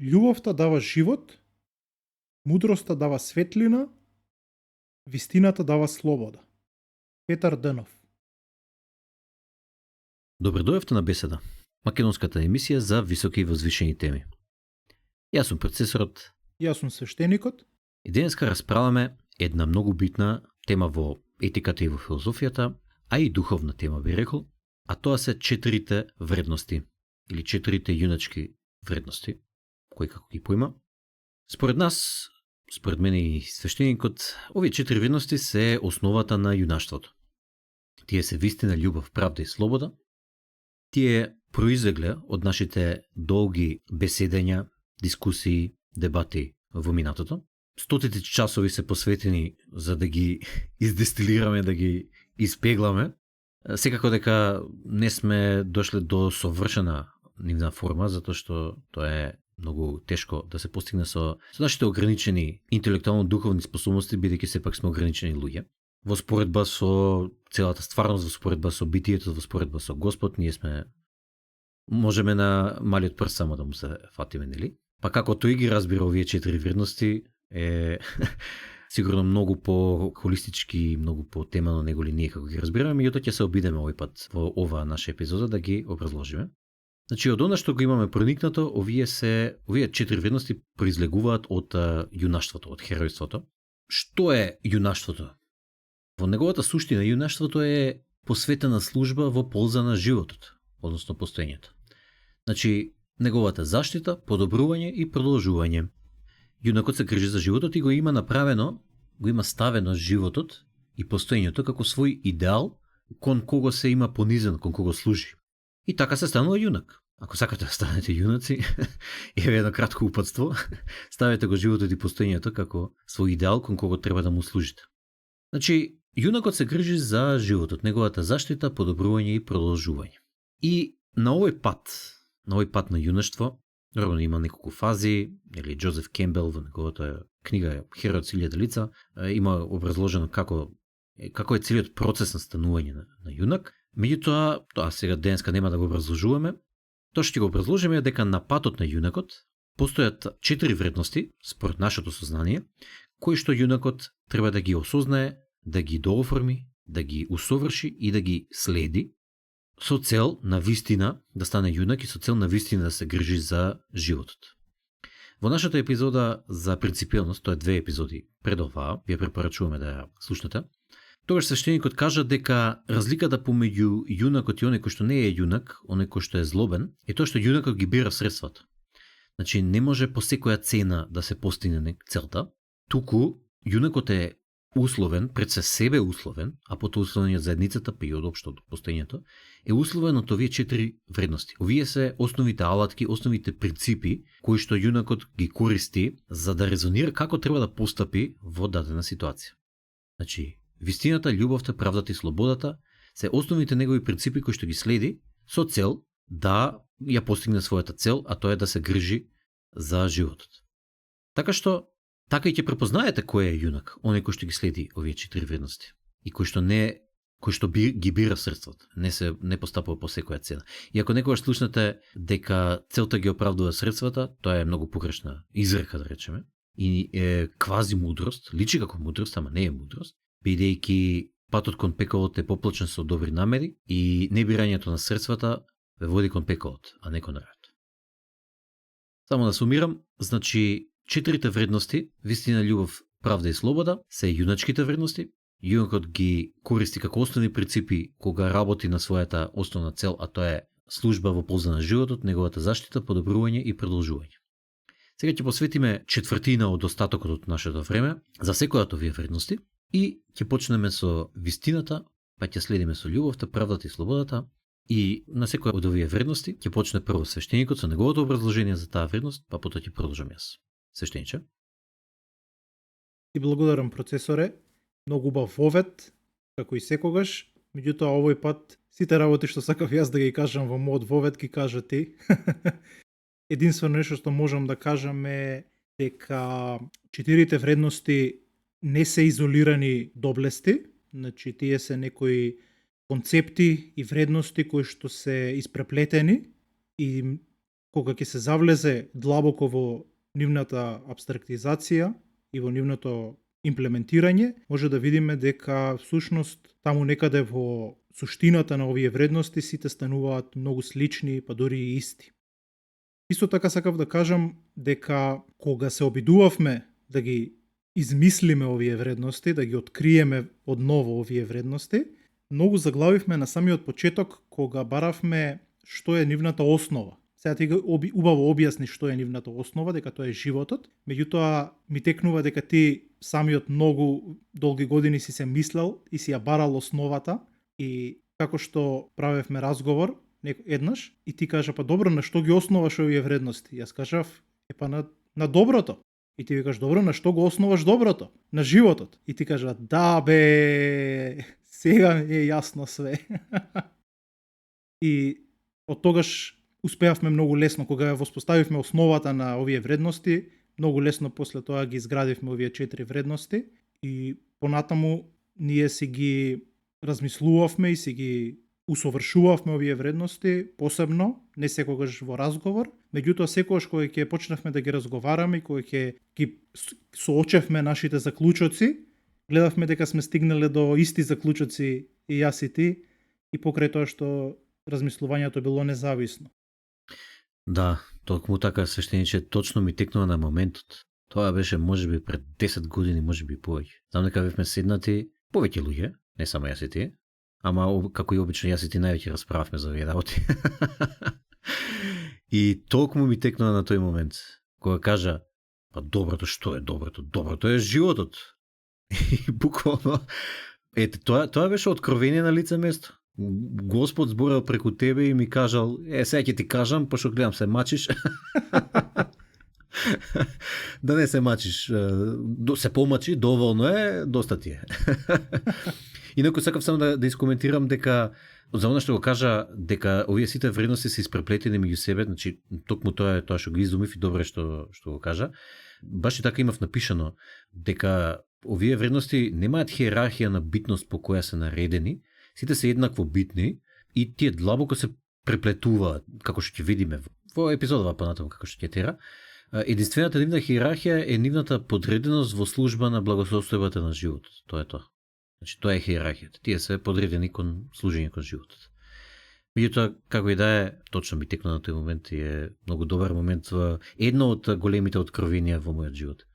Љубовта дава живот, мудроста дава светлина, вистината дава слобода. Петар Дънов. Добре дојавте на Беседа, македонската емисија за високи и возвишени теми. Јас сум процесорот. Јас сум свештеникот. И денеска расправаме една многу битна тема во етиката и во филозофијата, а и духовна тема би рекол, а тоа се 4 вредности или 4 јуначки вредности, кои како ги поима. Според нас, според мене и свештеникот, овие 4 вредности се основата на јунаштвото. Тие се вистина, љубов, правда и слобода. Тие произлегле од нашите долги беседења, дискусии, дебати во минатото. Стотици часови се посветени за да ги издестилираме, да ги испегламе. Секако дека не сме дошле до совршена нивна форма, затоа што тоа е многу тешко да се постигне со нашите ограничени интелектуално-духовни способности, бидејќи сепак сме ограничени луѓе. Во споредба со целата стварност, во споредба со битието, во споредба со Господ, ние можеме на малиот прст само да му се фатиме, нели? Па како тој ги разбира овие 4 вредности е сигурно многу по холистички, многу по темано неголи ние како ги разбираме, меѓутоа ќе се обидеме овој пат во оваа наша епизода да ги образложиме. Значи, од она што го имаме проникнато, овие 4 вредности произлегуваат од јунаштвото, од херојството. Што е јунаштвото? Во неговата суштина, јунаштвото е посветена служба во полза на животот, односно постоењето. Значи, неговата заштита, подобрување и продолжување. Јунакот се грижи за животот и го има ставено животот и постоењето како свој идеал кон кого се има понизен, кон кого служи. И така се станува јунак. Ако сакате да станете јунаци, еве едно кратко упатство, ставете го животот и постоењето како свој идеал кон кого треба да му служите. Значи, јунакот се грижи за животот, неговата заштита, подобрување и продолжување. И на овој пат на јунаштво, нормално има неколку фази, или Джозеф Кембел во неговата книга Херој од 1000 лица има образложено како е целиот процес на станување на јунак. Меѓутоа, тоа сега денеска нема да го образложуваме. Тоа што ќе го образложиме е дека на патот на јунакот постојат 4 вредности, според нашето сознание, кои што јунакот треба да ги осознае, да ги дооформи, да ги усоврши и да ги следи, со цел на вистина да стане јунак и со цел на вистина да се грижи за животот. Во нашата епизода за принципиелност, тоа е 2 епизоди пред оваа, вие препорачуваме да ја слушнете, тогаш свештеникот кажа дека разликата помеѓу јунакот и оној кој што не е јунак, оној кој што е злобен, е тоа што јунакот ги бира средствата. Значи, не може по секоја цена да се постигне целта, туку јунакот е условен, пред себе условен, а потоа условен од заедницата, па и од општото постоењето, е условен од овие 4 вредности. Овие се основните алатки, основните принципи кои што јунакот ги користи за да резонира како треба да постапи во дадена ситуација. Значи, вистината, љубовта, правдата и слободата се основните негови принципи кои што ги следи со цел да ја постигне својата цел, а тоа е да се грижи за животот. Така и ќе препознаете кој е јунак, оној кој што ги следи овие 4 вредности и кој што ги бира средствата, не постапува по секоја цена. И ако некогаш слушнете дека целта ги оправдува средствата, тоа е многу погрешна изрека, да речеме, и е квази мудрост, личи како мудрост, ама не е мудрост, бидејќи патот кон пеколот е поплачен со добри намери и небирањето на средствата ве води кон пеколот, а не кон рајот. Само да сумирам, значи 4 вредности, вистина, љубов, правда и слобода, се јуначките вредности. Јунакот ги користи како основни принципи кога работи на својата основна цел, а тоа е служба во полза на животот, неговата заштита, подобрување и продолжување. Сега ќе посветиме четвртина од остатокот од нашето време за секоја од овие вредности и ќе почнеме со вистината, па ќе следиме со љубовта, правдата и слободата. И на секоја од овие вредности ќе почне прво свештеникот со неговото образложение за таа вредност, па потоа ќе продолжам јас. Свештениче. Ти благодарам, процесоре. Многу убав вовед, како и секогаш. Меѓутоа, овој пат сите работи што сакав јас да ги кажам во мојот вовед, ги кажа ти. Единствено нешто што можам да кажам е дека 4 вредности не се изолирани доблести, значи тие се некои концепти и вредности кои што се испреплетени и кога ќе се завлезе длабоко во нивната абстрактизација и во нивното имплементирање, може да видиме дека всушност таму некаде во суштината на овие вредности сите стануваат многу слични, па дури и исти. Исто така сакав да кажам дека кога се обидувавме да ги измислиме овие вредности, да ги откриеме одново овие вредности, многу заглавивме на самиот почеток кога баравме што е нивната основа. Сега ти убаво објасни што е нивната основа, дека тоа е животот, меѓутоа ми текнува дека ти самиот многу долги години си се мислел и си ја барал основата и како што правевме разговор еднаш и ти кажа па добро на што ги основаш овие вредности? Јас кажав па на доброто. И ти викаш добро на што го основаш доброто? На животот. И ти кажа да бе, сега ми е јасно све. И од тогаш успеавме многу лесно, кога ја воспоставивме основата на овие вредности, многу лесно после тоа ги изградивме овие 4 вредности и понатаму ние си ги размислувавме и си ги усовршувавме овие вредности посебно, не секогаш во разговор, меѓутоа секогаш кога ќе почнавме да ги разговараме и кога ќе ги соочевме нашите заклучоци, гледавме дека сме стигнале до исти заклучоци и јас и ти, и покрај тоа што размислувањето било независно. Да, токму така, свештениче, точно ми текнува на моментот. Тоа беше можеби пред 10 години, можеби повеќе. Знам дека бевме седнати повеќе луѓе, не само јас и ти, ама како и обично јас и ти највеќе расправавме за овие работи. И толкому ми текнува на тој момент, кога кажа, па доброто, што е доброто? Доброто е животот. И буквално, ете, тоа беше откровение на лице место. Господ зборел преку тебе и ми кажал, сега ќе ти кажам, пошто гледам се мачиш. Да не се мачиш, се помачи, доволно е, доста ти е. Инаку сакав само да искоментирам дека за она што го кажа дека овие сите вредности се испреплетени меѓу себе, значи токму тоа е тоа што го изумив и добре што го кажа. Баш и така имав напишано дека овие вредности немаат хиерархија на битност по која се наредени, сите се еднакво битни и тие длабоко се преплетуваат, како што ќе видиме во епизодава понатаму како што ќе тера. Единствената нивна хиерархија е нивната подреденост во служба на благосостојбата на животот. Тоа е тоа. Значи тоа е хиерархијата. Тие се подредени кон служење кон животот. Меѓутоа, како и да е, точно ми текна на тој момент и е многу добар момент во едно од големите откровенија во мојот живот.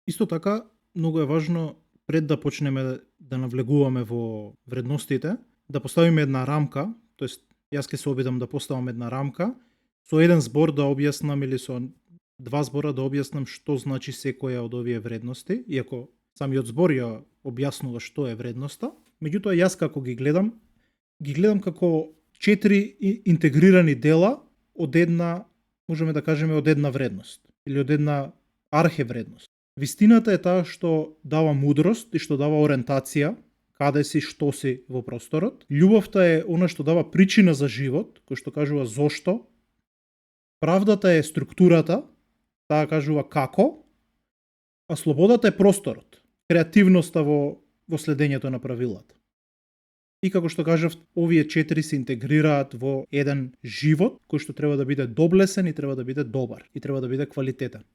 Исто така, многу е важно пред да почнеме да навлегуваме во вредностите, да поставиме една рамка, тоест јас ќе се обидам да поставам една рамка, со еден збор да објаснам или со два збора да објаснам што значи секоја од овие вредности, иако самиот збор ја објаснува што е вредноста. Меѓутоа јас како ги гледам како 4 интегрирани дела од една, можеме да кажеме, од една вредност или од една архевредност. Вистината е таа што дава мудрост и што дава ориентација, каде си, што си во просторот. Љубовта е она што дава причина за живот, кој што кажува зошто. Правдата е структурата, таа кажува како, а слободата е просторот, креативноста во следењето на правилата. И како што кажав, овие 4 се интегрираат во еден живот кој што треба да биде доблесен и треба да биде добар и треба да биде квалитетен.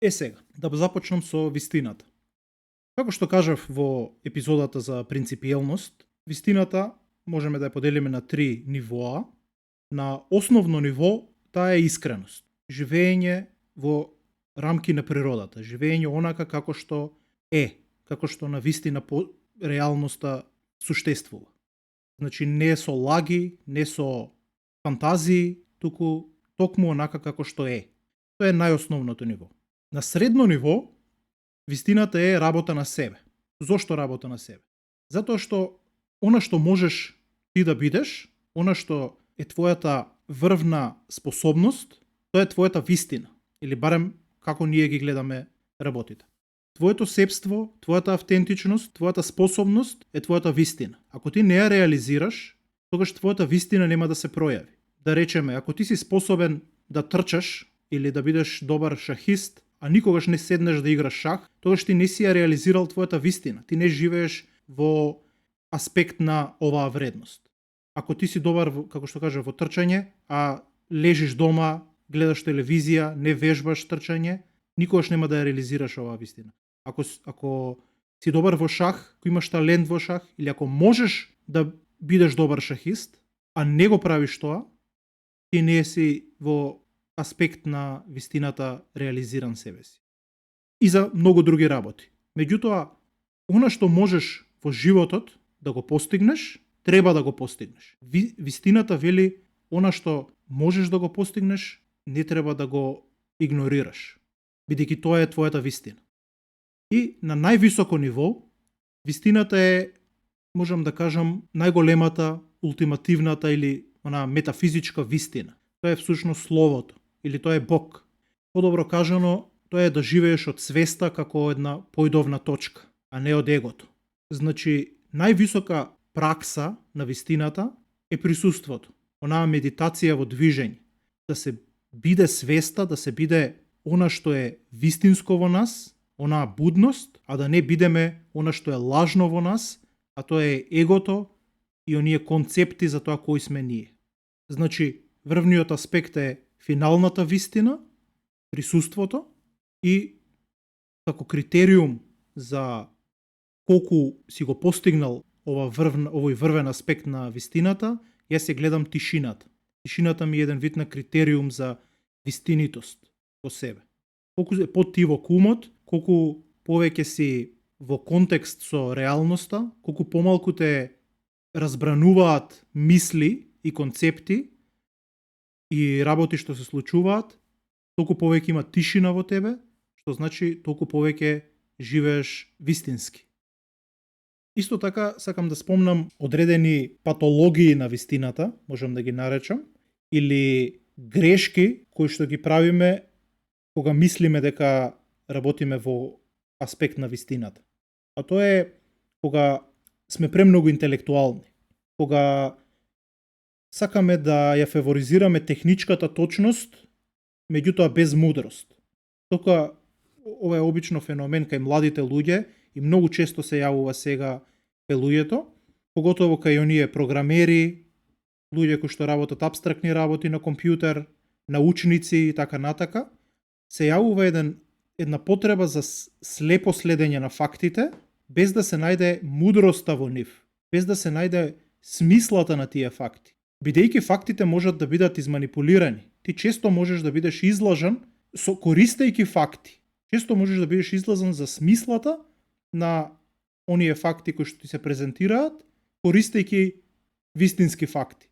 Сега, да започнам со вистината. Како што кажав во епизодата за принципиелност, вистината можеме да ја поделиме на 3 нивоа. На основно ниво таа е искреност. Живење во рамки на природата, живење онака како што е, како што на вистина по реалноста суштествува. Значи не со лаги, не со фантазии, туку токму онака како што е. Тоа е најосновното ниво. На средно ниво, вистината е работа на себе. Зошто работа на себе? Затоа што она што можеш ти да бидеш, она што е твојата врвна способност, тоа е твојата вистина. Или барем како ние ги гледаме работите. Твоето себство, твојата автентичност, твојата способност е твојата вистина. Ако ти не ја реализираш, тогаш твојата вистина нема да се пројави. Да речеме, ако ти си способен да трчаш или да бидеш добар шахист, а никогаш не седнеш да играш шах, тогаш ти не си ја реализирал твојата вистина. Ти не живееш во аспект на оваа вредност. Ако ти си добар, како што кажа, во трчање, а лежиш дома, гледаш телевизија, не вежбаш трчање, никогаш нема да ја реализираш оваа вистина. Ако си добар во шах, ако имаш талент во шах, или ако можеш да бидеш добар шахист, а не го правиш тоа, ти не си во аспект на вистината реализиран себе си. И за многу други работи. Меѓутоа, она што можеш во животот да го постигнеш, треба да го постигнеш. Вистината вели, она што можеш да го постигнеш, не треба да го игнорираш, бидејќи тоа е твојата вистина. И на највисоко ниво, вистината е, можам да кажам, најголемата, ултимативната или она метафизичка вистина. Тоа е всушност Словото, или тоа е Бог. Подобро кажано, тоа е да живееш од свеста како една поидовна точка, а не од егото. Значи, највисока пракса на вистината е присуството. Онаа медитација во движење. Да се биде свеста, да се биде она што е вистинско во нас, онаа будност, а да не бидеме она што е лажно во нас, а тоа е егото и оние концепти за тоа кои сме ние. Значи, врвниот аспект е финалната вистина, присуството, и како критериум за колку си го постигнал овој врвен аспект на вистината, јас се гледам тишината. Тишината ми е еден вид на критериум за вистинитост во себе. Колку е ти во кумот, колку повеќе си во контекст со реалноста, колку помалку те разбрануваат мисли и концепти и работи што се случуваат, толку повеќе има тишина во тебе, што значи толку повеќе живееш вистински. Исто така сакам да спомнам одредени патологии на вистината, можам да ги наречам, или грешки кои што ги правиме кога мислиме дека работиме во аспект на вистината. А тоа е кога сме премногу интелектуални, кога сакаме да ја фаворизираме техничката точност, меѓутоа без мудрост. Тока ова е обично феномен кај младите луѓе и многу често се јавува сега кај луѓето, поготово кај оние програмери, луѓе кои што работат апстрактни работи на компјутер, научници и така натака, се јавува една потреба за слепо следење на фактите, без да се најде мудроста во нив, без да се најде смислата на тие факти. Бидејќи фактите можат да бидат изманипулирани, ти често можеш да бидеш излажан користејќи факти. Често можеш да бидеш излазан за смислата на оние факти кои што ти се презентираат, користејќи вистински факти.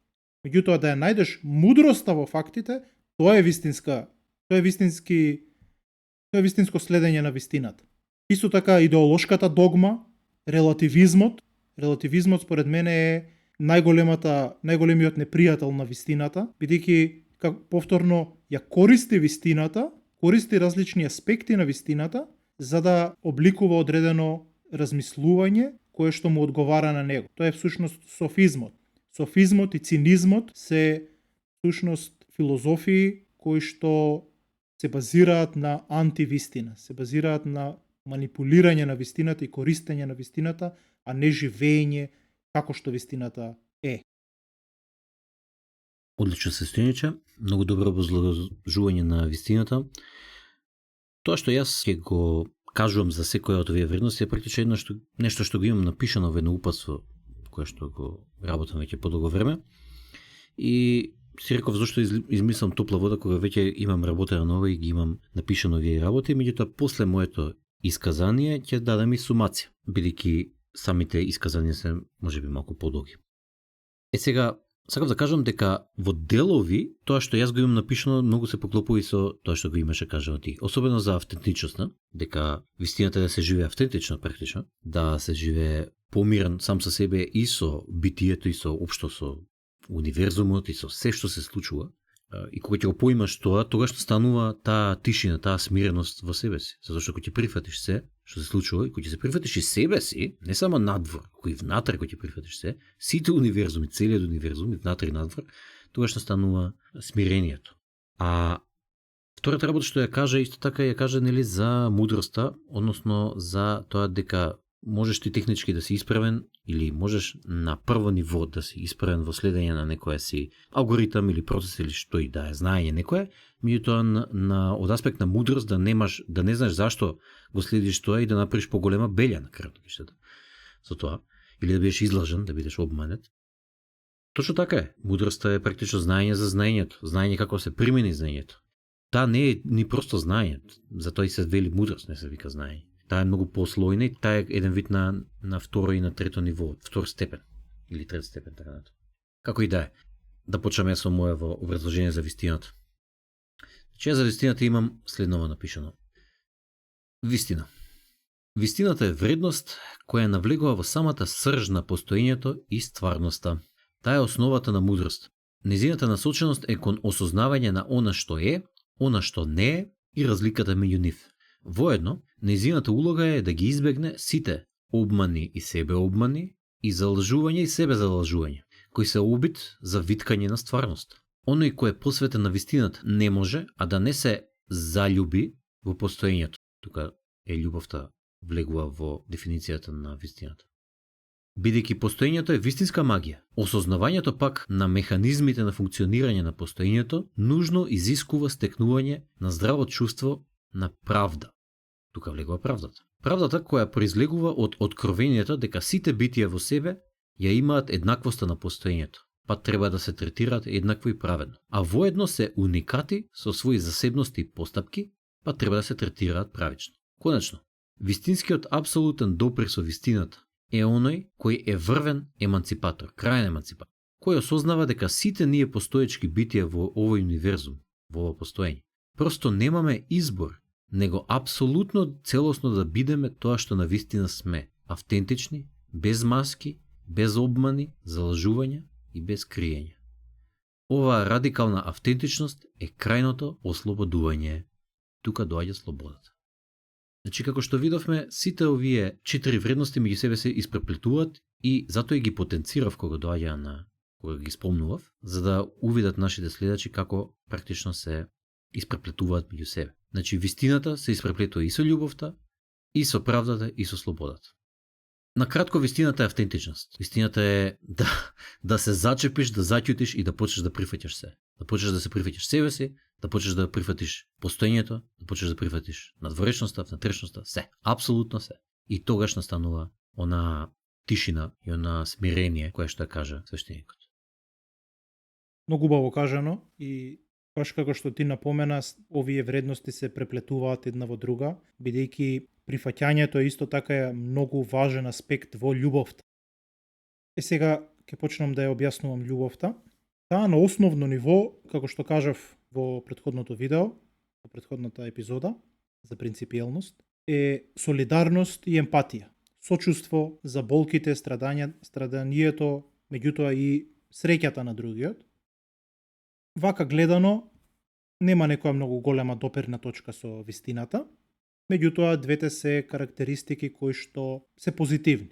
Меѓутоа да ја најдеш мудроста во фактите, тоа е вистинско следење на вистината. Исто така идеолошката догма, релативизмот според мене е најголемиот непријател на вистината, бидејќи повторно ја користи вистината, користи различни аспекти на вистината за да обликува одредено размислување кое што му одговара на него. Тоа е всушност софизмот. Софизмот и цинизмот се всушност филозофии кои што се базираат на антивистина, се базираат на манипулирање на вистината и користење на вистината, а не живење како што вистината е. Одлично се Стојниче, многу добро обозложување на вистината. Тоа што јас ќе го кажувам за секоја од овие вредности е практично нешто што го имам напишано во едно упатство, кое што го работам веќе подолго време. И си реков зашто измислам топла вода кога веќе имам работено на ова и ги имам напишано овие работи, меѓутоа после моето исказание ќе дадам и сумација, бидејќи самите исказанија се можеби малку подолги. Сега сакам да кажам дека во делови тоа што јас го имам напишано многу се поклопува и со тоа што го имаше кажано ти, особено за автентичноста, дека вистината да се живее автентично практично, да се живее помирен сам со себе и со битието и со општо со универзумот и со се што се случува. И кога ќе го поимаш тоа, тогаш станува таа тишина, таа смиреност во себе си. Затоа што кога ќе прифатиш се што се случува и кога ќе се прифатиш и себе си, не само надвор, кој внатре кога ќе прифатиш се, сите универзуми, целиот универзум и внатре и надвор, тогаш станува смирението. А втората работа што ја кажа исто така ја кажа нели за мудроста, односно за тоа дека можеш ти технички да си исправен или можеш на прво ниво да си исправен во следење на некоја си алгоритам или процес или што и да е знаење некое, меѓутоа од аспект на мудрост да не знаеш зашто го следиш тоа и да направиш поголема белја на краткишта со тоа, или да бидеш излажен, да бидеш обманет. Точно така е. Мудроста е практично знаење за знаењето, знаење како се примени знаењето. Таа не е ни просто знаење, затоа и се вели мудрост, не се вика знаење. Таа е многу послојна и таа е еден вид на второ и на трето ниво, втор степен или трет степен, така нато. Како и да е. Да почнеме со моево образложение за вистината. Значи, за вистината имам следново напишано. Вистина. Вистината е вредност која навлегува во самата срж на постоењето и стварноста. Таа е основата на мудрост. Незината насоченост е кон осознавање на она што не е и разликата меѓу нив. Воедно, незината улога е да ги избегне сите обмани и себеобмани и залажување и себезалажување, кои се обид за виткање на стварност. Оној кој е посветен на вистината не може, а да не се залюби во постоењето. Тука е љубовта влегува во дефиницијата на вистината. Бидејќи постоењето е вистинска магија, осознавањето пак на механизмите на функционирање на постоењето нужно изискува стекнување на здраво чувство на правда. Тука влегува правдата. Правдата која произлегува од откровението дека сите битија во себе ја имаат еднаквоста на постоењето, па треба да се третираат еднакво и праведно. А воедно се уникати со своји засебности и постапки, па треба да се третираат правично. Конечно, вистинскиот апсолутен допир со вистината е оној кој е врвен еманципатор, крајен еманципатор, кој осознава дека сите ние постоечки битија во овој универзум, во ово постоење, просто немаме избор, него апсолутно целосно да бидеме тоа што на вистина сме, автентични, без маски, без обмани, залажувања и без криење. Оваа радикална автентичност е крајното ослободување. Тука доаѓа слободата. Значи, како што видовме, сите овие 4 вредности меѓу себе се испреплетуваат и затоа ги потенцирав кога ги спомнував, за да увидат нашите следачи како практично се испреплетуваат меѓу себе. Значи, вистината се испреплетува и со љубовта, и со правдата, и со слободата. Накратко, вистината е автентичност. Вистината е да се зачепиш, да заќутиш и да почнеш да прифаќаш се. Да почнеш да се прифаќаш себе си, да почнеш да прифатиш постоењето, да почнеш да прифатиш надворешноста, внатрешноста, се. Апсолутно се. И тогаш настанува она тишина и она смирение кое што кажа свештеникот. Многу убаво кажано и баш како што ти напомена, овие вредности се преплетуваат една во друга, бидејќи прифаќањето е исто така е многу важен аспект во љубовта. Сега ќе почнам да ја објаснувам љубовта. Таа на основно ниво, како што кажав во претходното видео, во претходната епизода за принципиелност, е солидарност и емпатија. Сочувство за болките, страданието, меѓутоа и среќата на другиот. Вака гледано, нема некоја многу голема допирна точка со вистината, меѓутоа двете се карактеристики кои што се позитивни.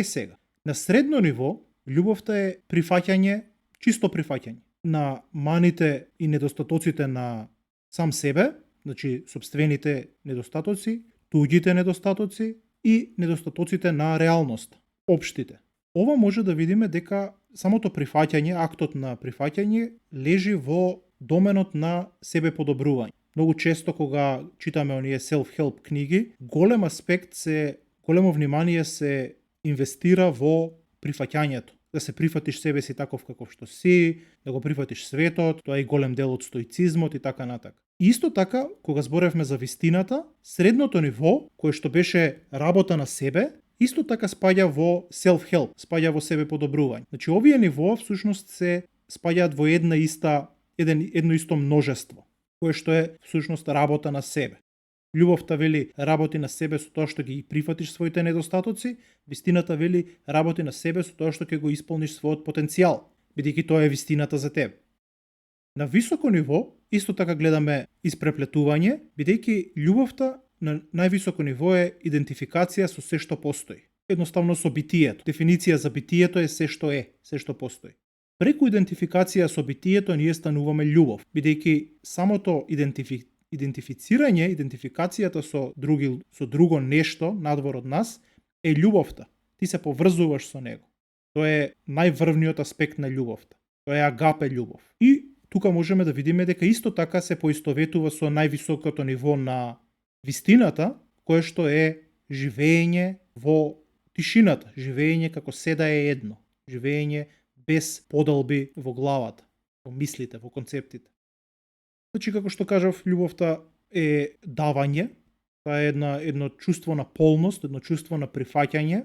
Сега, на средно ниво, љубовта е прифаќање, чисто прифаќање на маните и недостатоците на сам себе, значи собствените недостатоци, туѓите недостатоци и недостатоците на реалноста, општите. Ова може да видиме дека самото прифаќање, актот на прифаќање, лежи во доменот на себе подобрување. Многу често кога читаме оние self-help книги, големо внимание се инвестира во прифаќањето. Да се прифатиш себе си таков каков што си, да го прифатиш светот, тоа е голем дел од стоицизмот и така натака. И исто така, кога зборевме за вистината, средното ниво, кое што беше работа на себе, исто така спаѓа во self-help, спаѓа во себе подобрување. Значи, овие нивоа всушност се спаѓаат во едно исто множество, кое што е всушност работа на себе. Љубовта вели работи на себе со тоа што ги прифатиш своите недостатоци, вистината вели работи на себе со тоа што ќе го исполниш својот потенцијал, бидејќи тоа е вистината за тебе. На високо ниво, исто така гледаме испреплетување, бидејќи љубовта на највисоко ниво е идентификација со се што постои. Едноставно со битието. Дефиниција за битието е се што постои. Преку идентификација со битието ние стануваме љубов, бидејќи самото идентификацијата со друго нешто надвор од нас е љубовта. Ти се поврзуваш со него. Тоа е најврвниот аспект на љубовта. Тоа е агапе љубов. И тука можеме да видиме дека исто така се поистоветува со највисокото ниво на вистината, кое што е живење во тишината, живење како седа е едно, живење без поделби во главата, во мислите, во концептите. Значи, како што кажав, љубовта е давање, тоа е едно чувство на полност, едно чувство на прифаќање.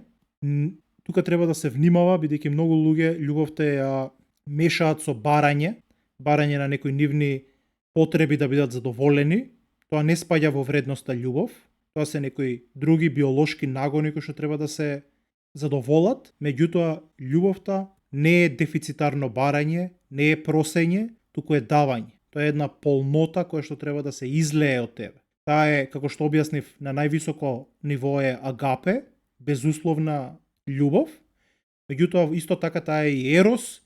Тука треба да се внимава, бидејќи многу луѓе љубовта ја мешаат со барање на некои нивни потреби да бидат задоволени. Тоа не спаѓа во вредноста љубов. Тоа се некои други биолошки нагони кои што треба да се задоволат. Меѓутоа, љубовта не е дефицитарно барање, не е просење, туку е давање. Тоа е една полнота која што треба да се излее од тебе. Таа е, како што објаснив, на највисоко ниво е агапе, безусловна љубов. Меѓутоа, исто така таа е и ерос,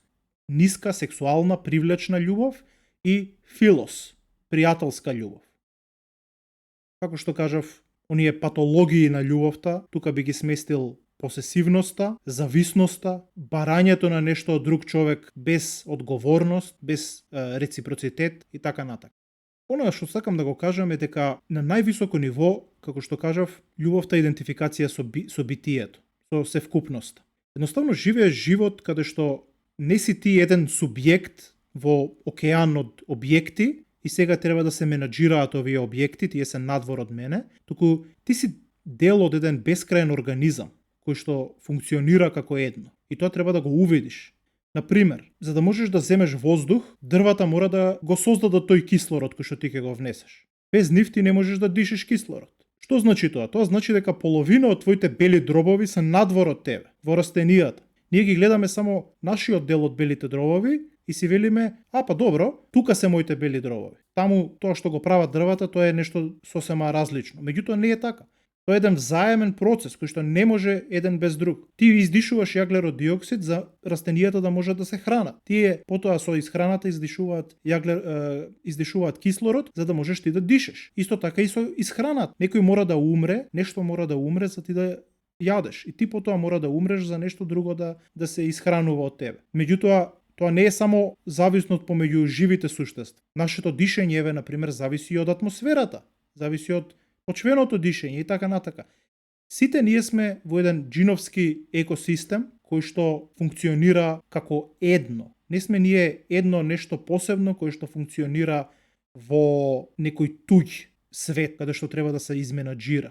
ниска, сексуална, привлечна љубов и филос, пријателска љубов. Како што кажав, оние патологии на љубовта, тука би ги сместил посесивноста, зависноста, барањето на нешто од друг човек без одговорност, без реципроцитет и така натака. Оно што сакам да го кажам е дека на највисоко ниво, како што кажав, љубовта е идентификација со битието, со севкупноста. Едноставно живееш живот каде што не си ти еден субјект во океан од објекти и сега треба да се менаџираат овие објекти, тие се надвор од мене, туку ти си дел од еден бескрајен организам кој што функционира како едно. И тоа треба да го увидиш. Например, за да можеш да земеш воздух, дрвата мора да го создадат тој кислород кој што ти ќе го внесеш. Без нив ти не можеш да дишиш кислород. Што значи тоа? Тоа значи дека половина од твоите бели дробови се надвор од тебе, во растенијата. Ние ги гледаме само нашиот дел од белите дробови и си велиме, па добро, тука се моите бели дробови. Таму тоа што го прават дрвата, тоа е нешто сосема различно. Меѓутоа не е така. Тоа е еден взаемен процес кој што не може еден без друг. Ти издишуваш јаглерод диоксид за растенијата да можат да се хранат. Тие потоа со исхраната издишуваат кислород за да можеш ти да дишеш. Исто така и со исхраната. Некој мора да умре, нешто мора да умре за ти да јадеш. И ти потоа мора да умреш за нешто друго да се исхранува од тебе. Меѓутоа, тоа не е само зависност помеѓу живите суштества. Нашето дишење, например, зависи и од атмосферата, зависи од почвеното дишење и така натака. Сите ние сме во еден джиновски екосистем кој што функционира како едно. Не сме ние едно нешто посебно кој што функционира во некој туѓ свет каде што треба да се изменаџира.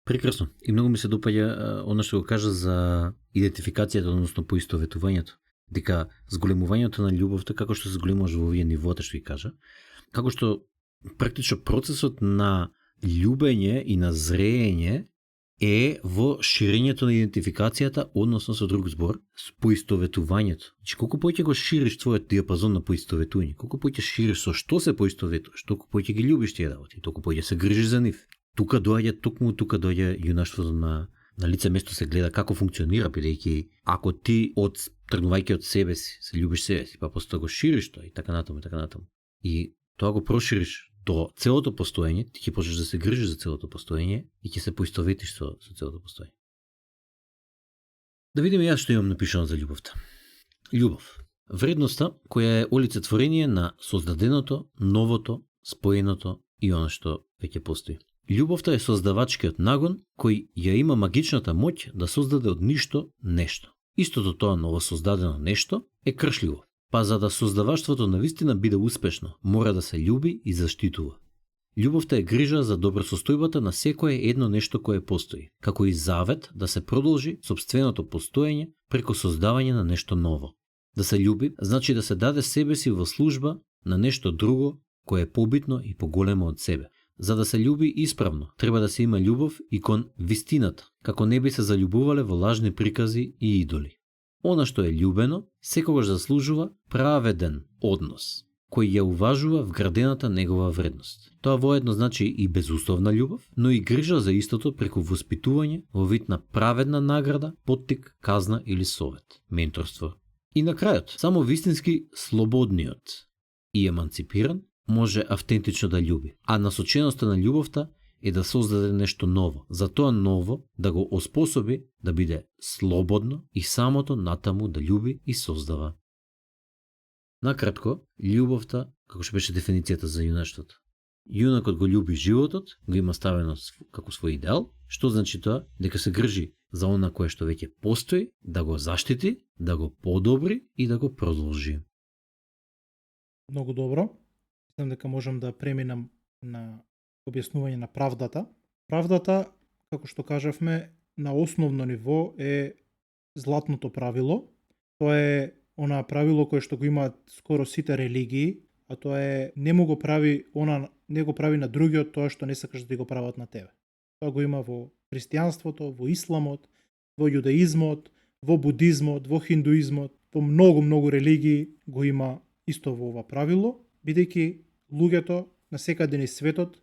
Прекрасно. И многу ми се допаѓа она што го кажа за идентификацијата, односно поистоветувањето. Дека зголемувањето на љубовта, како што се зголемуваш во овие нивота што ги кажа, како што практично процесот на љубење и на зреење е во ширењето на идентификацијата, односно со друг збор, с поистоветувањето. Значи, колку поќе го шириш твојот диапазон на поистоветување, колку поќе шириш со што се поистоветуваш, толку поќе ги љубиш тие работи, толку поќе се грижиш за нив. Тука доаѓа јунаштвото на лице место се гледа како функционира, бидејќи ако ти тргнувајќи од себе си, се љубиш себе си, па после го шириш тоа и така натаму. И тоа го прошириш до целото постоење, ти ќе почнеш да се грижиш за целото постоење и ќе се поистоветиш со целото постоење. Да видиме јас што имам напишано за љубовта. Љубов. Вредноста која е олицетворение на создаденото, новото, споеното и она што веќе постои. Љубовта е создавачкиот нагон кој ја има магичната моќ да создаде од ништо нешто. Истото тоа новосоздадено нешто е кршливо. Па за да создаваштвото навистина биде успешно, мора да се љуби и заштитува. Љубовта е грижа за добросостојбата на секое едно нешто кое постои, како и завет да се продолжи сопственото постоење преку создавање на нешто ново. Да се љуби значи да се даде себе си во служба на нешто друго кое е побитно и поголемо од себе. За да се љуби исправно, треба да се има љубов и кон вистината, како не би се заљубувале во лажни прикази и идоли. Она што е љубено, секогаш заслужува праведен однос, кој ја уважува вградената негова вредност. Тоа воедно значи и безусловна љубов, но и грижа за истото преку воспитување во вид на праведна награда, поттик, казна или совет, менторство. И на крајот, само вистински слободниот и еманципиран може автентично да љуби. А насоченоста на љубовта е да создаде нешто ново. За тоа ново да го оспособи да биде слободно и самото натаму да љуби и создава. Накратко, љубовта, како што беше дефиницијата за јунаштвото. Јунакот го љуби животот, го има ставено како свој идеал, што значи тоа дека се грижи за она кое што веќе постои, да го заштити, да го подобри и да го продолжи. Многу добро. Мислам дека можам да преминам на објаснување на правдата. Правдата, како што кажавме, на основно ниво е златното правило. Тоа е она правило кое што го имаат скоро сите религии, а тоа е не го прави на другиот тоа што не сакаш да ти го прават на тебе. Тоа го има во христијанството, во исламот, во јудаизмот, во будизмот, во хиндуизмот, во многу религии го има исто во ова правило, бидејќи луѓето на секаде низ светот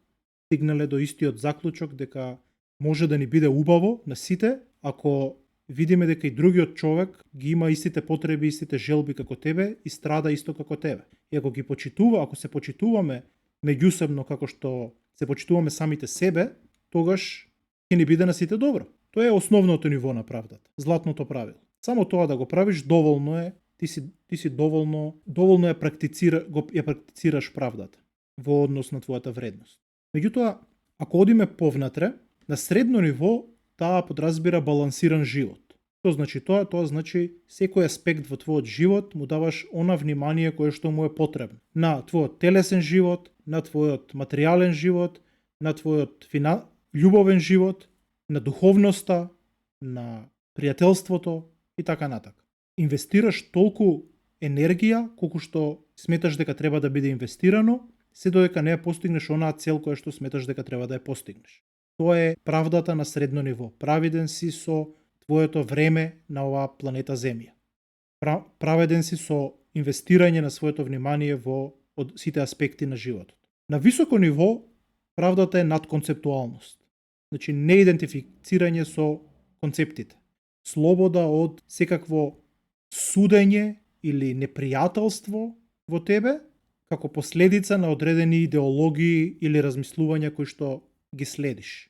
стигнале до истиот заклучок дека може да ни биде убаво на сите ако видиме дека и другиот човек ги има истите потреби, истите желби како тебе и страда исто како тебе. И ако се почитуваме меѓусебно како што се почитуваме самите себе, тогаш ќе ни биде на сите добро. Тоа е основното ниво на правдата, златното правило. Само тоа да го правиш доволно е, ти си доволно ја практицираш правдата во однос на твојата вредност. Меѓутоа, ако одиме повнатре, на средно ниво таа подразбира балансиран живот. Што значи тоа? Тоа значи секој аспект во твојот живот му даваш она внимание кое што му е потребно. На твојот телесен живот, на твојот материјален живот, на твојот љубовен живот, на духовноста, на пријателството и така натака. Инвестираш толку енергија колку што сметаш дека треба да биде инвестирано, се додека не ја постигнеш онаа цел која што сметаш дека треба да ја постигнеш. Тоа е правдата на средно ниво. Праведен си со твоето време на оваа планета Земја. Праведен си со инвестирање на своето внимание во сите аспекти на животот. На високо ниво, правдата е надконцептуалност. Значи, не идентифицирање со концептите. Слобода од секакво судење или непријателство во тебе, како последица на одредени идеологии или размислувања кои што ги следиш.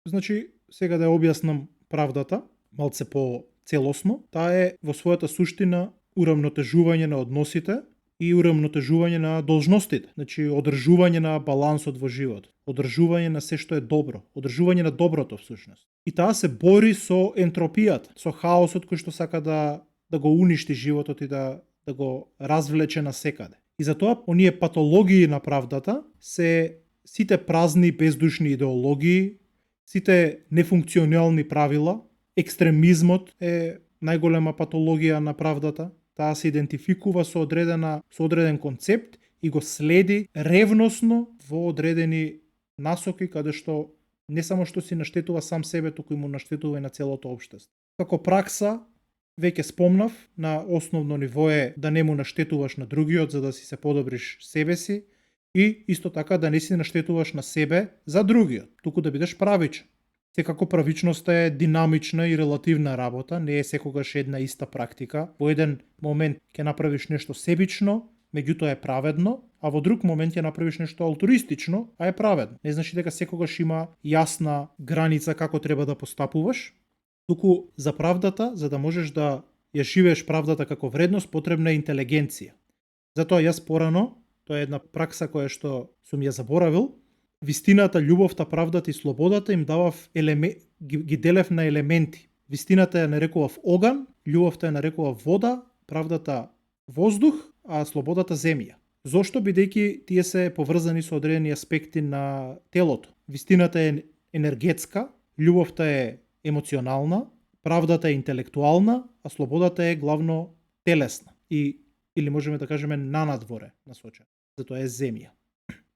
Значи, сега да ја објаснам правдата, малце по-целосно, таа е во својата суштина урамнотежување на односите и урамнотежување на должностите. Значи, одржување на балансот во живот, одржување на се што е добро, одржување на доброто всушност. И таа се бори со ентропијата, со хаосот кој што сака да го уништи животот и да го развлече на секаде. И затоа оние патологии на правдата се сите празни бездушни идеологии, сите нефункционални правила. Екстремизмот е најголема патологија на правдата. Таа се идентификува со одреден концепт и го следи ревносно во одредени насоки каде што не само што си наштетува сам себе, туку и му наштетува и на целото општество. Како пракса, веќе спомнав, на основно ниво е да не му наштетуваш на другиот за да си се подобриш себе си и исто така да не си наштетуваш на себе за другиот, туку да бидеш правичен. Секако правичноста е динамична и релативна работа, не е секогаш една иста практика. Во еден момент ќе направиш нешто себично, меѓутоа е праведно, а во друг момент ќе направиш нешто алтруистично, а е праведно. Не значи дека секогаш има јасна граница како треба да постапуваш, туку за правдата, за да можеш да ја живееш правдата како вредност, потребна е интелигенција. Затоа јас порано, тоа е една пракса која што сум ја заборавил, вистината, љубовта, правдата и слободата им давав ги делев на елементи. Вистината ја нарекував оган, љубовта ја нарекував вода, правдата воздух, а слободата земја. Зошто? Бидејќи тие се поврзани со одредени аспекти на телото. Вистината е енергетска, љубовта е емоционална, правдата е интелектуална, а слободата е главно телесна или можеме да кажеме нанадворе насочена. Затоа е земја.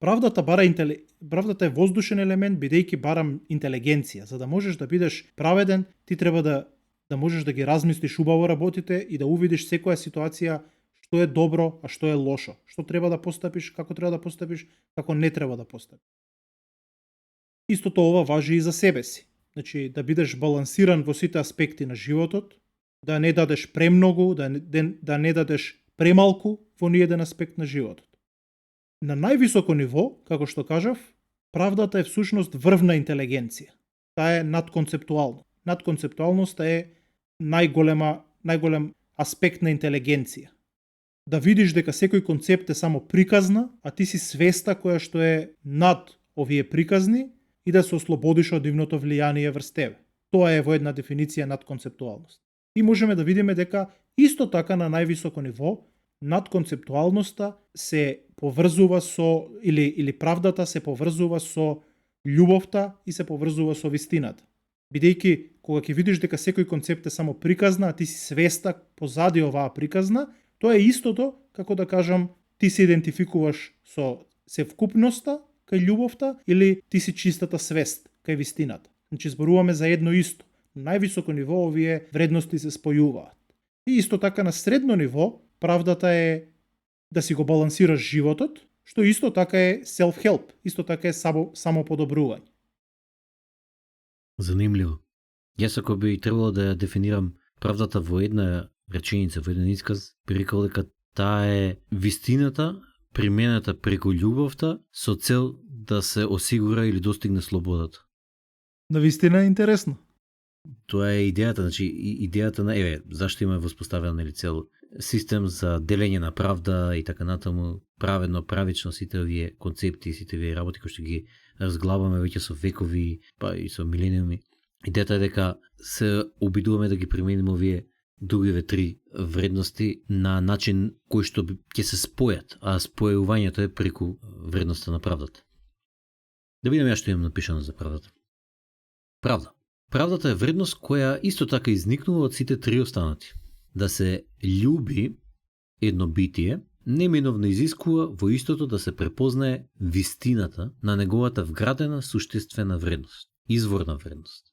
Правдата е воздушен елемент, бидејќи барам интелигенција. За да можеш да бидеш праведен, ти треба да можеш да ги размислиш убаво работите и да увидиш секоја ситуација што е добро, а што е лошо. Што треба да постапиш, како треба да постапиш, како не треба да постапиш. Истото ова важи и за себе си. Значи, да бидеш балансиран во сите аспекти на животот, да не дадеш премногу, да не дадеш премалку во ниеден аспект на животот. На највисоко ниво, како што кажав, правдата е всушност врвна интелигенција. Таа е надконцептуална. Надконцептуалноста е најголем аспект на интелигенција. Да видиш дека секој концепт е само приказна, а ти си свеста која што е над овие приказни и да се ослободиш од нивното влијание врз тебе. Тоа е во една дефиниција надконцептуалност. И можеме да видиме дека исто така на највисоко ниво надконцептуалноста се поврзува со или правдата се поврзува со љубовта и се поврзува со вистината. Бидејќи кога ќе видиш дека секој концепт е само приказна, а ти си свеста позади оваа приказна, тоа е истото како да кажам ти се идентификуваш со севкупноста кај љубовта или ти си чистата свест кај вистината. Значи зборуваме за едно исто. На највисоко ниво овие вредности се спојуваат. И исто така на средно ниво правдата е да си го балансираш животот, што исто така е self-help, исто така е самоподобрување. Занимливо. Јас ако би требало да ја дефинирам правдата во една реченица, во еден исказ, би рекол дека таа е вистината примената преку љубовта со цел да се осигура или достигне слободата. Навистина е интересно. Тоа е идејата, значи идејата на зашто има воспоставен нели цел систем за делење на правда и така натаму, праведно, правично, сите овие концепти, сите овие работи кои што ги разглабаме веќе со векови, па и со милениуми. Идејата е дека се обидуваме да ги примениме овие другиве три вредности на начин кој што ќе се спојат, а спојувањето е преку вредноста на правдата. Да видиме ја што имам напишано за правдата. Правда. Правдата е вредност која исто така изникнува од сите три останати. Да се љуби едно битие, неминовно изискува во истото да се препознае вистината на неговата вградена суштествена вредност, изворна вредност.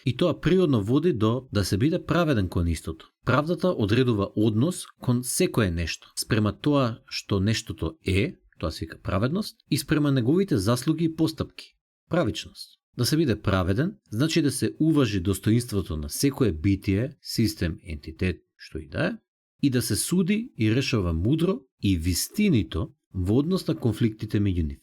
И тоа природно води до да се биде праведен кон истото. Правдата одредува однос кон секое нешто, спрема тоа што нештото е, тоа се вика праведност, и спрема неговите заслуги и постапки, правичност. Да се биде праведен, значи да се уважи достоинството на секое битие, систем, ентитет, што и да е, и да се суди и решава мудро и вистинито во однос на конфликтите меѓу нив.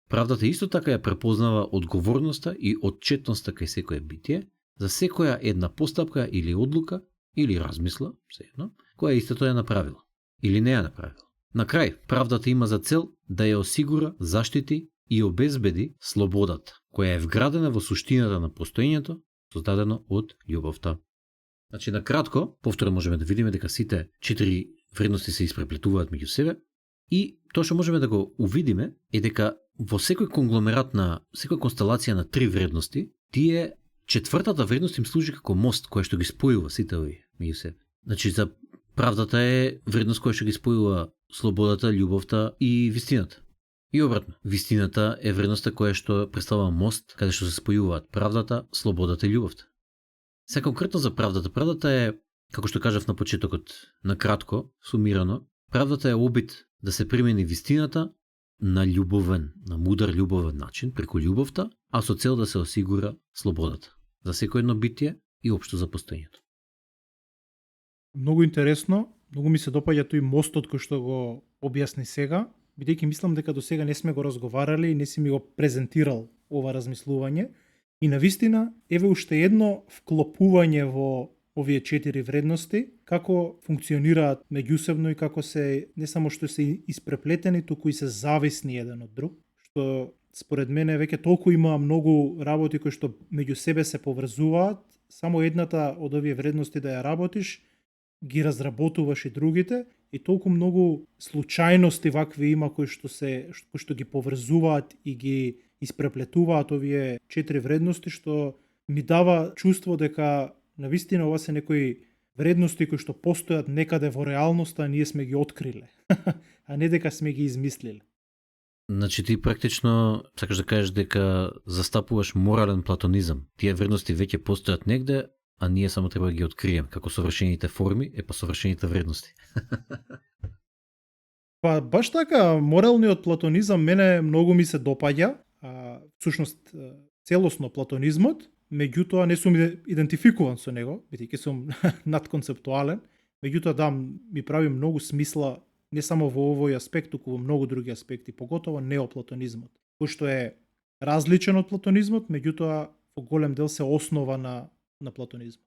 Правдата исто така ја препознава одговорноста и отчетноста кај секое битие, за секоја една постапка или одлука, или размисла, сеедно, која истото ја направила, или не ја направила. На крај, правдата има за цел да ја осигура, заштити и обезбеди слободата, која е вградена во суштината на постоењето, создадено од љубовта. Значи, на кратко, повторно можеме да видиме дека сите четири вредности се испреплетуваат меѓу себе и тоа што можеме да го увидиме е дека во секој конгломерат на секоја констелација на три вредности, тие четвртата вредност им служи како мост која што ги спојува сите овие меѓу себе. Значи, за правдата е вредност која што ги спојува слободата, љубовта и вистината. И обратно, вистината е вредноста која што представува мост каде што се спојуваат правдата, слободата и љубовта. Сега конкретно за правдата. Правдата е, како што кажав на почетокот, на кратко, сумирано, правдата е обид да се примени вистината на љубовен, на мудар љубовен начин, преку љубовта, а со цел да се осигура слободата за секој едно битие и општо за постоењето. Многу интересно, многу ми се допаѓа тој мостот кој што го објасни сега, бидејќи мислам дека до сега не сме го разговарали и не си ми го презентирал ова размислување. И навистина, еве уште едно вклопување во овие четири вредности, како функционираат меѓусебно и како се, не само што се испреплетени, туку и се зависни еден од друг, што според мене веќе толку има многу работи кои што меѓу себе се поврзуваат, само едната од овие вредности да ја работиш, ги разработуваш и другите, и толку многу случајности вакви има кои што ги поврзуваат и ги испреплетуваат овие четири вредности, што ми дава чувство дека навистина ова се некои вредности кои што постојат некаде во реалноста, а ние сме ги откриле, а не дека сме ги измислиле. Значи ти практично сакаш да кажеш дека застапуваш морален платонизам. Тие вредности веќе постојат негде, а ние само треба да ги открием, како совршените форми, па совршените вредности. Па баш така, моралниот платонизам мене многу ми се допаѓа, всушност целосно платонизмот, меѓутоа не сум идентификуван со него, бидејќи сум надконцептуален, меѓутоа да, ми прави многу смисла не само во овој аспект, туку во многу други аспекти, поготово неоплатонизмот, кој што е различен од платонизмот, меѓутоа во голем дел се основа на платонизмот.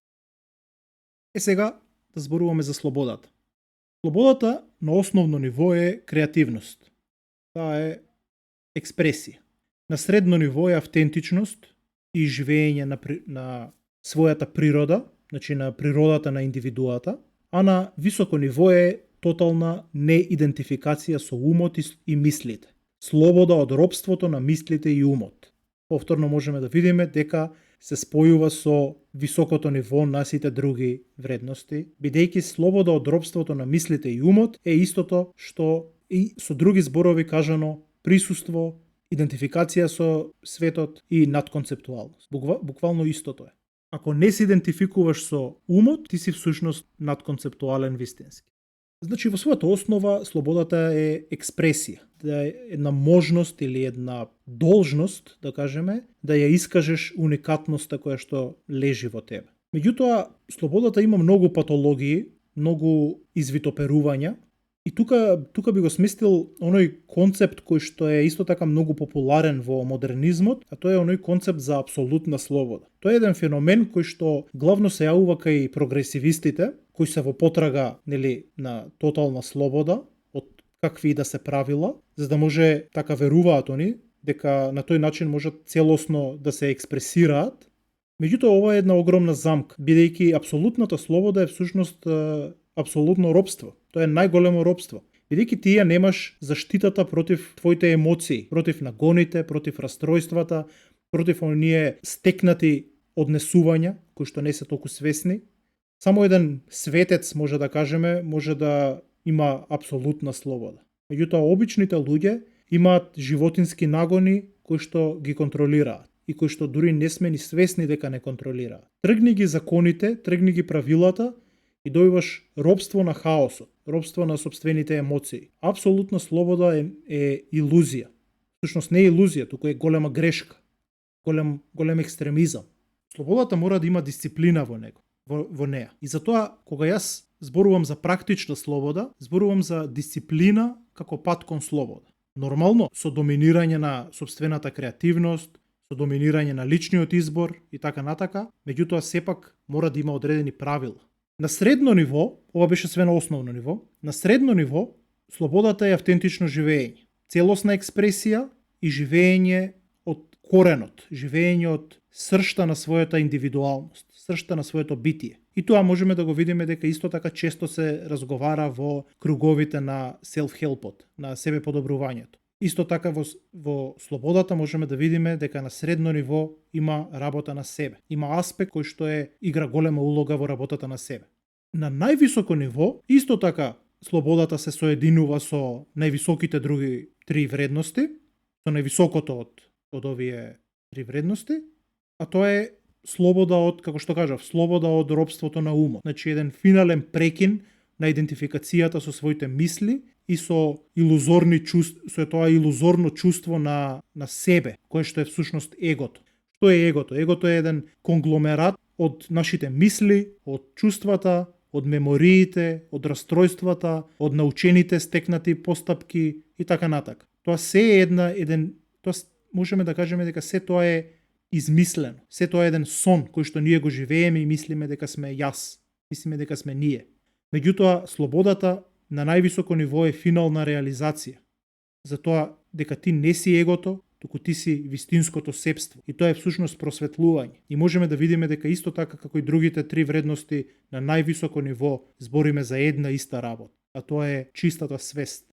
Сега да зборуваме за слободата. Слободата на основно ниво е креативност. Таа е експресија. На средно ниво е автентичност и живење на својата природа, значи на природата на индивидуата, а на високо ниво е тотална неидентификација со умот и мислите. Слобода од робството на мислите и умот. Повторно можеме да видиме дека се спојува со високото ниво на сите други вредности, бидејќи слобода од робството на мислите и умот е истото што и со други зборови кажано присуство, идентификација со светот и надконцептуалност. Буквално истото е. Ако не се идентификуваш со умот, ти си всушност надконцептуален вистински. Значи, во својата основа, слободата е експресија, да е една можност или една должност, да кажеме, да ја искажеш уникатноста која што лежи во тебе. Меѓутоа, слободата има многу патологии, многу извитоперувања, и тука би го сместил оној концепт кој што е исто така многу популарен во модернизмот, а тоа е оној концепт за апсолутна слобода. Тоа е еден феномен кој што главно се јавува кај прогресивистите, кои се во потрага, нели, на тотална слобода од какви да се правила, за да може, така веруваат они, дека на тој начин можат целосно да се експресираат. Меѓутоа, ова е една огромна замка, бидејќи апсолутната слобода е всушност апсолутно робство. Тоа е најголемо робство. Бидејќи ти ја немаш заштитата против твоите емоции, против нагоните, против растројствата, против оние стекнати однесувања, кои што не се толку свесни. Само еден светец, може да кажеме, може да има апсолутна слобода. Меѓутоа, обичните луѓе имаат животински нагони кои што ги контролираат и кои што дури не сме ни свесни дека не контролираат. Тргни ги законите, тргни ги правилата и дојуваш робство на хаосот, робство на собствените емоции. Апсолутна слобода е илузија. Всушност не е илузија, туку е голема грешка, голем екстремизам. Слободата мора да има дисциплина во неа. И затоа, кога јас зборувам за практична слобода, зборувам за дисциплина како пат кон слобода. Нормално, со доминирање на собствената креативност, со доминирање на личниот избор и така натака, меѓутоа сепак мора да има одредени правила. На средно ниво, ова беше све на основно ниво, на средно ниво слободата е автентично живење, целосна експресија и живење од коренот, живење од сршта на својата индивидуалност, сршта на своето битие. И тоа можеме да го видиме дека исто така често се разговара во круговите на self-helpот, на себе подобрувањето. Исто така во слободата можеме да видиме дека на средно ниво има работа на себе. Има аспект кој што игра голема улога во работата на себе. На највисоко ниво, исто така, слободата се соединува со највисоките други три вредности, со највисокото од овие три вредности, а тоа е слобода од, како што кажав, слобода од робството на умот. Значи, еден финален прекин на идентификацијата со своите мисли и со тоа илузорно чувство на себе, кое што е всушност егото. Што е егото? Егото е еден конгломерат од нашите мисли, од чувствата, од мемориите, од растројствата, од научените стекнати постапки и така натака. Тоа се е тоа можеме да кажеме дека се тоа е измислено. Се тоа е еден сон кој што ние го живееме и мислиме дека сме јас, мислиме дека сме ние. Меѓутоа, слободата на највисоко ниво е финална реализација. Затоа дека ти не си егото, туку ти си вистинското себство. И тоа е всушност просветлување. И можеме да видиме дека исто така како и другите три вредности на највисоко ниво збориме за една иста работа, а тоа е чистата свест.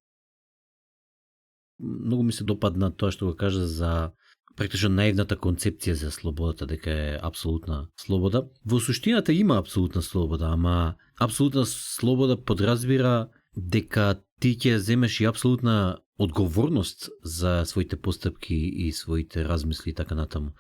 Многу ми се допадна тоа што го кажа за практично наивната концепција за слободата, дека е апсолутна слобода. Во суштината има апсолутна слобода, ама апсолутна слобода подразбира дека ти ќе земеш и апсолутна одговорност за своите постапки и своите размисли и така натаму.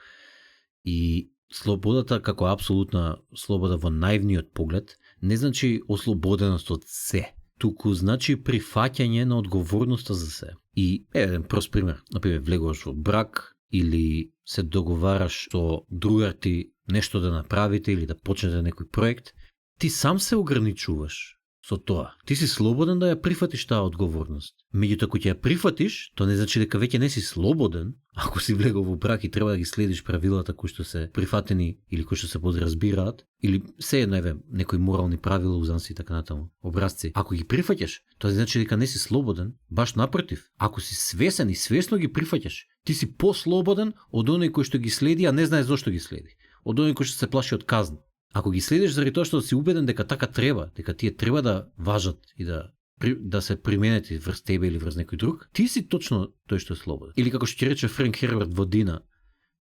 И слободата како апсолутна слобода во наивниот поглед не значи ослободеност од се, туку значи прифаќање на одговорноста за се. И еден прост пример, например, влегуваш во брак или се договараш со другар ти нешто да направите или да почнете некој проект, ти сам се ограничуваш. со тоа. Ти си слободен да ја прифатиш таа одговорност. Меѓутоа, ако ќе ја прифатиш, тоа не значи дека веќе не си слободен, ако си влегол во брак и треба да ги следиш правилата кои што се прифатени или кои што се подразбираат, или се едно еве некои морални правила, узанси и така натаму, образци. Ако ги прифаќаш, тоа не значи дека не си слободен, баш напротив. Ако си свесен и свесно ги прифаќаш, ти си послободен од оној кој што ги следи, а не знае зошто ги следи. Од оној кој што се плаши од казна. Ако ги следиш заради тоа што си убеден дека така треба, дека тие треба да важат и да се применети врз тебе или врз некој друг, ти си точно тој што е слободен. Или како што ќе рече Френк Херберт во Дина,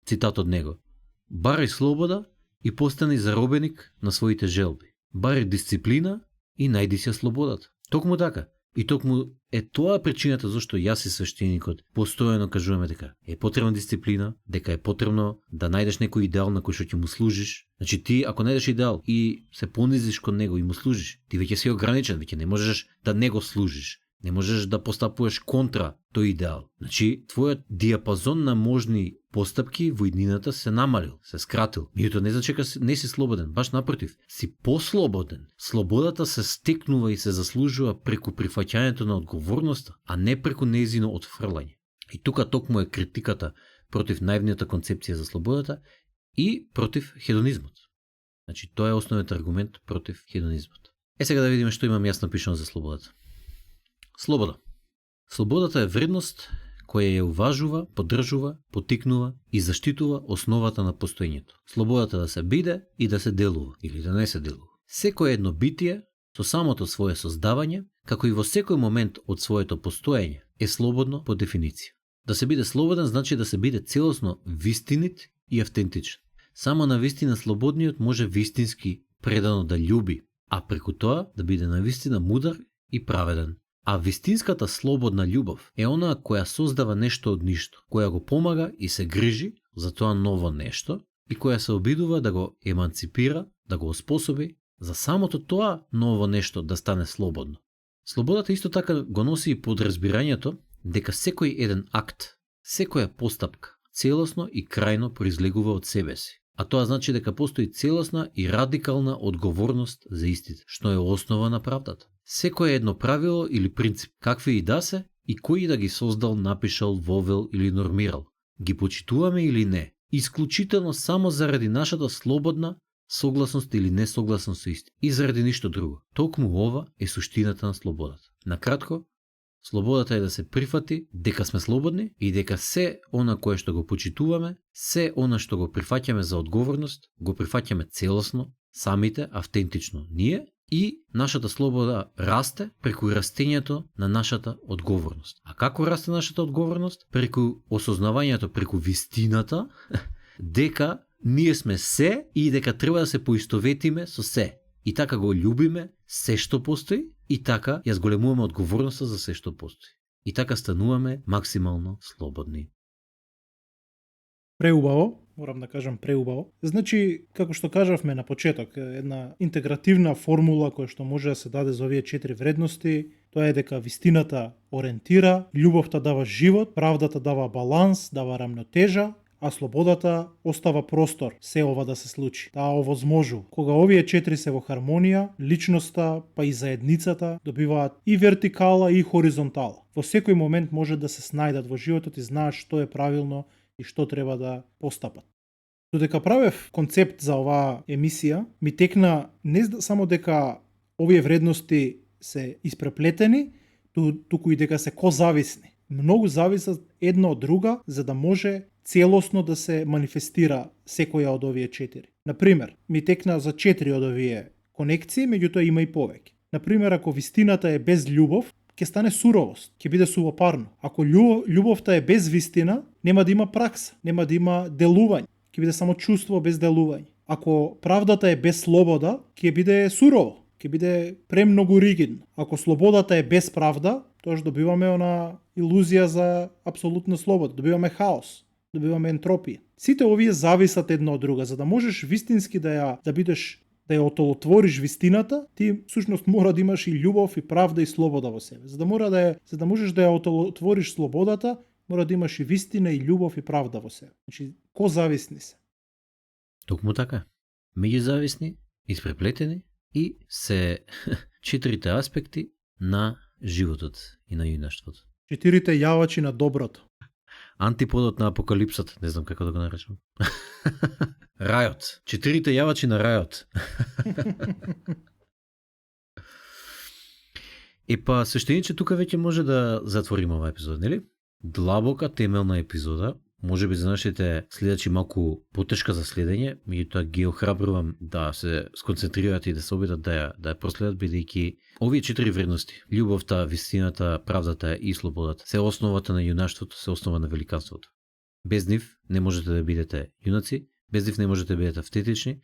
цитат од него: барај слобода и постани заробеник на своите желби. Барај дисциплина и најди си ја слободата. Токму така. И токму е тоа причината зашто јас и свештеникот постојано кажуваме дека е потребна дисциплина, дека е потребно да најдеш некој идеал на кој што ќе му служиш. Значи ти ако најдеш идеал и се понизиш кон него и му служиш, ти веќе си ограничен, веќе не можеш да него служиш. Не можеш да постапуваш контра тој идеал. Значи, твојот диапазон на можни постапки во иднината се намалил, се скратил. Меѓутоа не значи дека не си слободен, баш напротив, си послободен. Слободата се стекнува и се заслужува преку прифаќањето на одговорноста, а не преку нејзино отфрлање. И тука токму е критиката против наивната концепција за слободата и против хедонизмот. Значи, тоа е основниот аргумент против хедонизмот. Сега да видиме што имам јасно напишано за слободата. Слобода. Слободата е вредност која ја уважува, поддржува, потикнува и заштитува основата на постоењето. Слободата да се биде и да се делува, или да не се делува. Секој едно битие, со самото свое создавање, како и во секој момент од своето постоење, е слободно по дефиниција. Да се биде слободен значи да се биде целосно вистинит и автентичен. Само на вистина слободниот може вистински предано да љуби, а преку тоа да биде навистина мудар и праведен. А вистинската слободна љубов е онаа која создава нешто од ништо, која го помага и се грижи за тоа ново нешто и која се обидува да го еманципира, да го оспособи за самото тоа ново нешто да стане слободно. Слободата исто така го носи и подразбирањето дека секој еден акт, секоја постапка, целосно и крајно произлегува од себе си. А тоа значи дека постои целосна и радикална одговорност за истите, што е основа на правдата. Секое едно правило или принцип, какви и да се, и кој да ги создал, напишал, вовел или нормирал, ги почитуваме или не, исклучително само заради нашата слободна согласност или несогласност со истите, и заради ништо друго. Токму ова е суштината на слободата. Накратко, слободата е да се прифати дека сме слободни и дека се она кое што го почитуваме, се она што го прифаќаме за одговорност, го прифаќаме целосно, самите, автентично ние, и нашата слобода расте преку растењето на нашата одговорност. А како расте нашата одговорност? Преку осознавањето, преку вистината, дека ние сме се и дека треба да се поистоветиме со се. И така го љубиме се што постои и така ја зголемуваме одговорноста за се што постои. И така стануваме максимално слободни. Преубаво, морам да кажам преубаво. Значи, како што кажавме на почеток, една интегративна формула која што може да се даде за овие 4 вредности, тоа е дека вистината ориентира, љубовта дава живот, правдата дава баланс, дава рамнотежа, а слободата остава простор се ова да се случи. Таа овозможува. Кога овие 4 се во хармонија, личноста, па и заедницата добиваат и вертикала и хоризонтала. Во секој момент може да се снајдат во животот и знаат што е правилно и што треба да постапат. Додека правев концепт за оваа емисија, ми текна не само дека овие вредности се испреплетени, туку и дека се козависни. Многу зависат една од друга за да може целосно да се манифестира секоја од овие 4. Например, ми текна за 4 од овие конекции, меѓутоа има и повеќе. Например, ако вистината е без љубов, ќе стане суровост, ќе биде сувопарно. Ако љубовта е без вистина, нема да има пракса, нема да има делување, ќе биде само чувство без делување. Ако правдата е без слобода, ќе биде сурово, ќе биде премногу ригидно. Ако слободата е без правда, тоа добиваме она илузија за апсолутна слобода, добиваме хаос, добиваме ентропија. Сите овие зависат една од друга, за да можеш вистински да ја отолотвориш вистината, ти всушност мора да имаш и љубов и правда и слобода во себе. За да можеш да ја отолотвориш слободата, мора да имаш и вистина и љубов и правда во себе. Значи, козависни се. Токму така. Меѓузависни, испреплетени, и се четирите аспекти на животот и на юнаштвото. Четирите јавачи на доброто. Антиподот на апокалипсата, не знам како да го наречам. Рајот. Четирите јавачи на рајот. Па, свештениче, тука веќе може да затвориме оваа епизода, нели? Длабока, темелна епизода. Може би за нашите следачи малку потешка за следење, меѓутоа ги охрабрувам да се сконцентрираат и да се обидат да ја проследат, бидејќи овие четири вредности, љубовта, вистината, правдата и слободата, се основата на јунаштвото, се основа на великанството. Без нив не можете да бидете јунаци, без нив не можете да бидете автентични,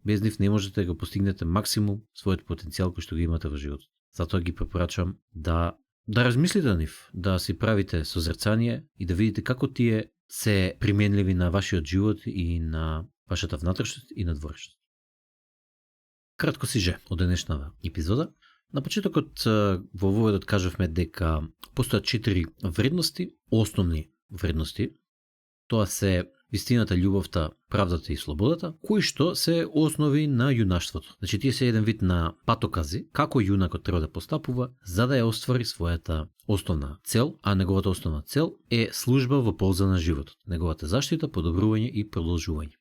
без нив не можете да го постигнете максимум својот потенцијал кој што го имате во животот. Затоа ги препорачам да размислите на нив, да си правите созерцание и да видите како тие се применливи на вашиот живот и на вашата внатрешност и надворешност. Кратко сиже од денешната епизода. На почетокот во воведот кажавме дека постојат 4 вредности, основни вредности. Тоа се вистината, љубовта, правдата и слободата, кои што се основи на јунаштвото. Значи, тие се еден вид на патокази, како јунакот треба да постапува за да ја оствари својата основна цел, а неговата основна цел е служба во полза на животот, неговата заштита, подобрување и продолжување.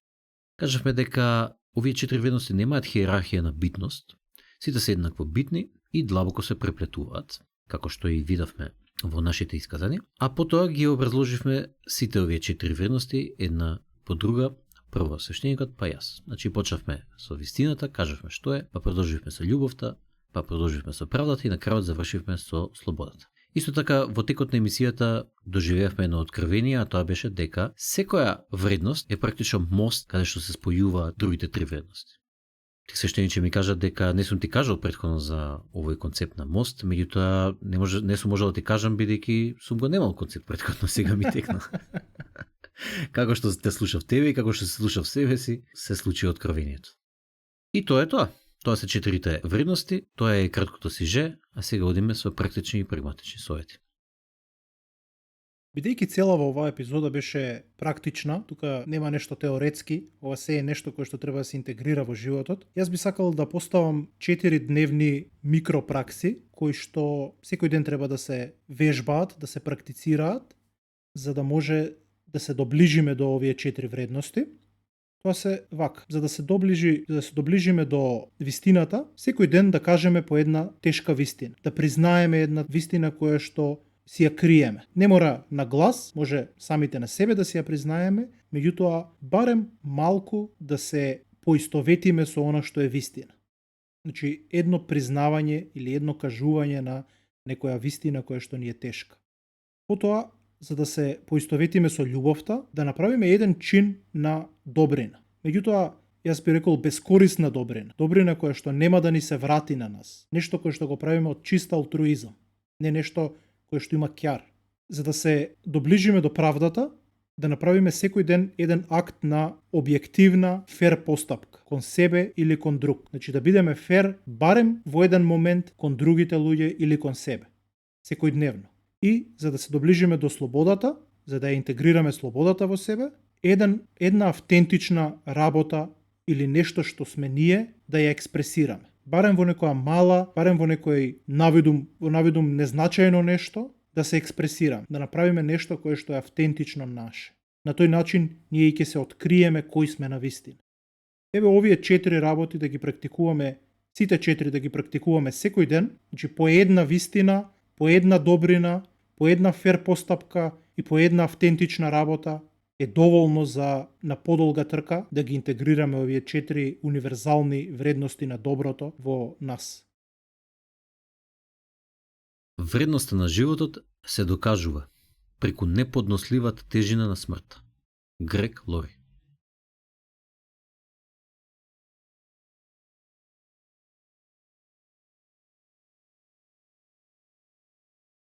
Кажавме дека овие 4 вредности немаат хиерархија на битност, сите се еднакво битни и длабоко се преплетуваат, како што и видовме во нашите исказани, а потоа ги образложивме сите овие 4 вредности една по друга, прво свештеникот, па јас. Значи почнавме со вистината, кажавме што е, па продолживме со љубовта, па продолживме со правдата и на крајот завршивме со слободата. Исто така, во текот на емисијата доживеавме едно откровение, а тоа беше дека секоја вредност е практично мост каде што се спојуваат другите 3 вредности. Ти свештеници ми кажат дека не сум ти кажал претходно за овој концепт на мост, меѓутоа не сум можел да ти кажам бидејќи сум го немал концепт претходно, сега ми текна. Како што те слушав тебе и како што се слушав себе си, се случи откровението. И тоа е тоа. Тоа се 4 вредности, тоа е краткото сиже, а сега одиме со практични и прагматични совети. Бидејќи цела во оваа епизода беше практична, тука нема нешто теоретски, ова се е нешто кое што треба да се интегрира во животот, јас би сакал да поставам 4 дневни микропракси, кои што секој ден треба да се вежбаат, да се практицираат, за да може да се доближиме до овие 4 вредности. Тоа се вака, за да се доближиме до вистината, секој ден да кажеме по една тешка вистина, да признаеме една вистина која што си ја криеме. Не мора на глас, може самите на себе да си ја признаеме, меѓутоа барем малку да се поистоветиме со она што е вистина. Значи, едно признавање или едно кажување на некоја вистина која што ни е тешка. Потоа, за да се поистоветиме со љубовта, да направиме еден чин на добрина. Меѓутоа, јас би рекол бескорисна добрина. Добрина која што нема да ни се врати на нас. Нешто кое што го правиме од чист алтруизам. Не нешто кое што има ќар. За да се доближиме до правдата, да направиме секој ден еден акт на објективна, фер постапка, кон себе или кон друг. Значи да бидеме фер барем во еден момент кон другите луѓе или кон себе. Секој дневно. И за да се доближиме до слободата, за да ја интегрираме слободата во себе, една автентична работа или нешто што сме ние, да ја експресираме. Барем во некоја мала, барем во некој навидум незначајно нешто, да се експресираме, да направиме нешто кое што е автентично наше. На тој начин ние ќе се откриеме кои сме на вистина. Еве овие 4 работи да ги практикуваме, сите 4 да ги практикуваме секој ден, значи по една вистина, по една добрина, по една фер постапка и по една автентична работа е доволно за на подолга трка да ги интегрираме овие 4 универзални вредности на доброто во нас. Вредноста на животот се докажува преку неподносливата тежина на смртта. Грег Лори.